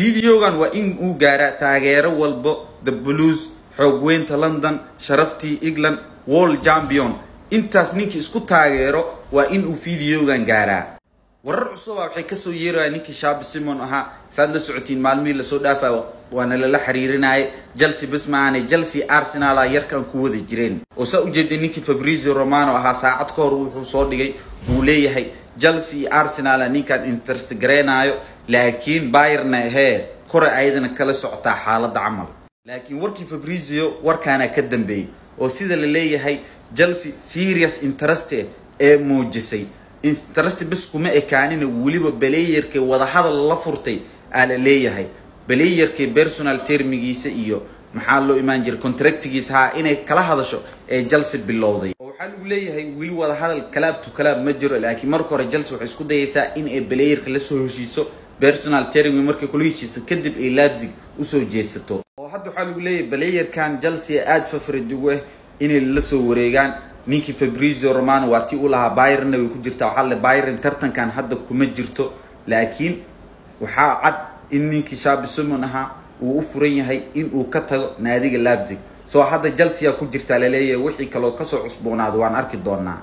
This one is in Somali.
Videogan waa in uu gaaraa taageero walbo The Blues, xoogweynta London, sharaftii England, world champion. Intaas ninkii isku taageero waa in uu videogan gaaraa. Warar cusuba waxay kasoo yeerayaan ninkii Xavi Simons ahaa. Saad la socotiin, maalmihii lasoo dhaafa waana lala xiriirinayay Chelsea bas maahane, Chelsea, Arsenal a yarkan ku wada jireen. Oo saa ujeeday, ninkii Fabrizio Romano ahaa saacad ka hor wuxuu soo dhigay, wuu leeyahay Chelsea iyo Arsenal ninkaan interest gareynayo, laakiin Bayern hee kore ayadana kala socotaa xaaladda camal. Laakiin warkii Fabrizio warkaana ka dambeeyey, oo sida la leeyahay Chelsea serious interest ee muujisay. Interest bas kuma ekaanina, weliba playerka wadahadal la furtay aa la leeyahay, playerka personal termigiisa iyo maxaa loo imaan jiray contractigiisa ha inay kala hadasho ee Chelsea bilowday. Oo waxaa lagu leeyahay weli wadahadal club to club ma jiro, laakiin marka hore Chelsea waxay isku dayaysaa in ay playerka la soo heshiiso personal termi. Markay kula heshiiso kadib ay Leipzig usoo jeesato. Oo hadda waxaa lagu leeyahay playerkan Chelsea aada favorite ugu ah inay la soo wareegaan. Ninkii Fabrizio Romano waa tii u lahaa Bayernna way ku jirtaa. Waxaa le Bayern tartankan hadda kuma jirto, laakiin waxaa cad in ninkii Xavi Simons ahaa uu u furan yahay in uu ka tago naadiga Leipzig. Soo hadda Chelsea ku jirtaa laleeyahay. Wixii kaloo kasoo cusboonaada waan arki doonaa.